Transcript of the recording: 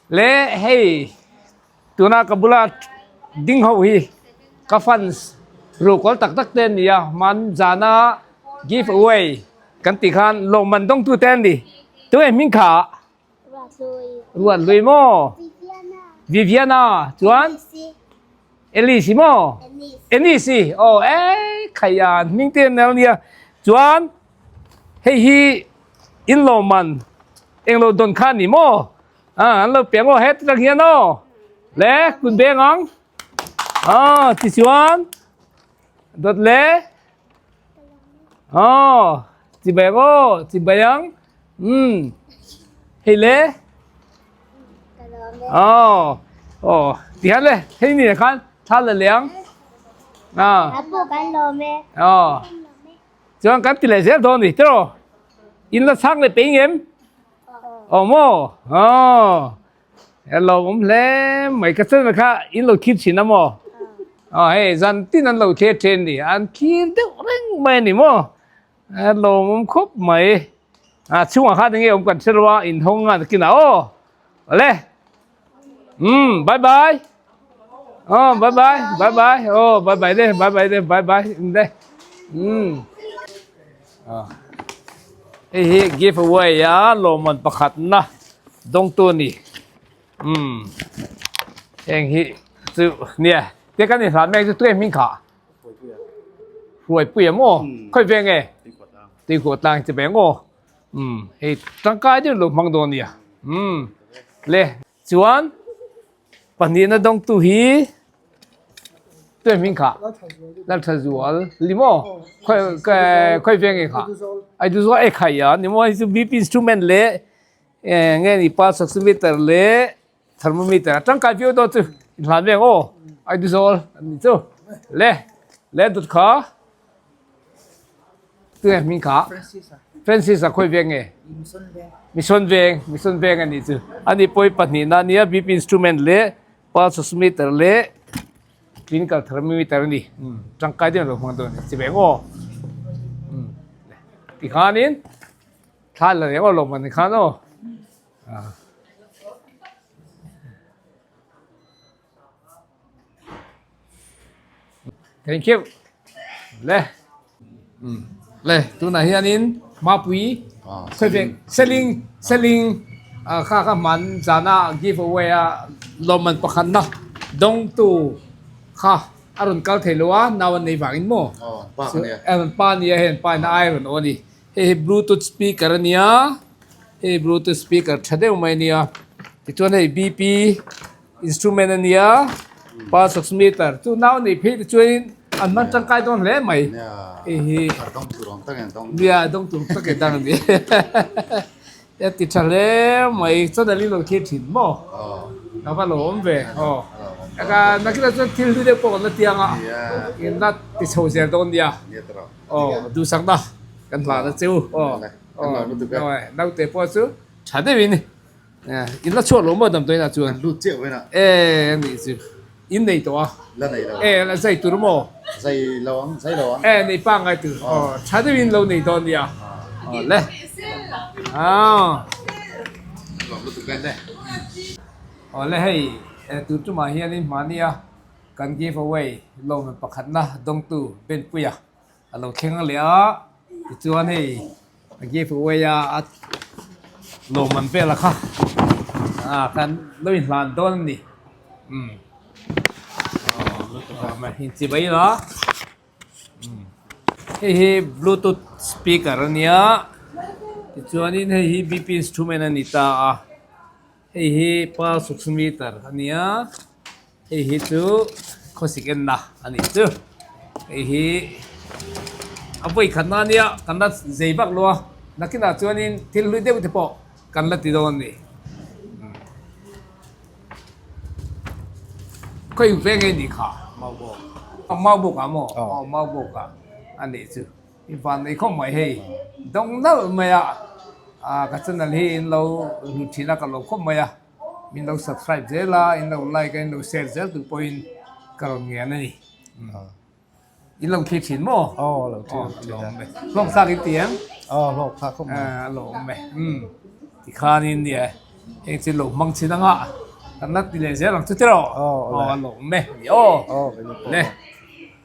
Le hei tuna ka bula ding ho hi ka fans ruhkawl tak tak te an ni a hman zana give away kan tih khan lawmman dawngtu te an ni tunge hming kha Ruat lui maw Viviana chuan Elise maw Enise aw e khaian hming te an nia chuan Hei hi in lawmman englo dawn kha a ni maw? Ah, an lo piang aw het atang hian aw. Le, kut beng ang. Ah, tichuan dawt le. Aw, chi beng aw, chi bai ang. Um. Hei le. Aw, aw, tihian le, hei ni khan thla la leh ang. Ah. Aw. Chuan kan ti leh zel dawn ni tiraw? In la chhang leh peih ngem? Aw maw? Aw. Hello awm hle mai ka chana kha in lo thlir thin a maw? Aw hei zan tin an lo thlir thin ni an thlir deuh reng mai a ni maw? Hello awm khawp mai. A chhungah khan enge awm kan hre lo a inhawng a nakinah aw. Awle. Um bye bye. Oh bye bye bye bye oh bye bye le bye bye le bye bye le. Um. Ah. Hei hi give away a lawmman pakhat na dawngtu a ni. Um. Heng hi chu nia te kan inhlan mek chu tuai hming kha. Hruaipuia maw? Khawi ve nge? Tuikhuah tlang chi ve maw? Um hei tangkai deuh lo hmang dawn nia. Um le chuan pahnihna dawngtu hi tuai hming kha Lalthazual li maw khawi khawi veng nge kha Aiduzawl e khai a ni maw hei chu BP instrument leh nge ni pulse oximeter leh thermometer a tangkai viau dawn chu inhlan veng aw Aiduzawl an ni chu le le dut kha. Tunge hming kha? Francis a khawi veng nge? Mission veng, Mission veng a nih chu. Ani pawi pahnihna a nia, BP instrument leh pulse oximeter leh clinical thermometer a ni. Tangkai deuh lo hmang dawn a ni. Chi veng aw. Tikhanin thla la reng aw lawm an khan aw. Thank you. Le. Le tunah hianin Mapui khawiveng selling selling kha kha hman zana give away a lawmman pakhatna dawngtu kha a rawn kal thei lo a nau an nei vangin maw pa nia hei an pa in a ai rawn aw a ni hei hi bluetooth speaker a nia hei bluetooth speaker tha deuh mai a nia tichuan hei B_P Instrument a nia, pulse oximeter chu nau nei phei te chuanin an hman tangkai dawn hle mai. Hei hi nia dawng tur tak e dang a ni. A ti tha hle mai, chuan a li lo thlir thin maw? Ka va lo awm ve aw. Eka nakinah chuan thil hlu deuh pawh kan la tiang a, in la ti chho zel dawn nia. Aw duhsakna kan hlan a che u aw. Aw naute pawh chu tha deuhin. In la chhuak lo maw damdawi inah chuan? An lut chiah vena. E a nih chu. In nei tawh a? La nei lo. E la zai tur maw? Zai lo ang, zai lo ang. E nei pangngai tur. Aw tha deuhin lo nei dawn nia. Aw le. Aw. Lawm lutuk e. Le. Aw le hei tur tumah hianin hmahnia kan give away lawmman pakhatna dawngtu Benpuia a lo thleng leh a tichuan hei a give away a a lawmman vel a kha ah kan lo inhlan dawn a ni umm inchibai ila umm hei hi bluetooth speaker a nia tichuanin hei hi B P instrument a ni ta a hei hi pulse oximeter a nia. Hei hi chu khawsik enna a nih chu. Hei hi a vawi khatna ania kan la zei vak lo a, nakinah chuanin thil hlui deuh te pawh kan la ti dawn a ni. Khawi veng nge nih kha? Maubawk. Maubawk ah maw? Aw Maubawk ah a nih chu. I van nei khawp mai hei. Dawng nalh mai a, ka channel hi in lo hlut thin a ka lo khawp mai a. Min lo subscribe zel a, in lo like a, in lo share zel tur pawhin ka rawn ngen a ni. In lo thlir thin maw? Aw, lo thlir thin a. Lawm e. Hlawk thlak in ti em? Aw, hlawk thlak khawp mai. A lawm e. Tikhanin nia. Heng chu lo hmang chin anga kan la ti leh zel ang chu tiraw? Aw a lawm e. Aw. Le.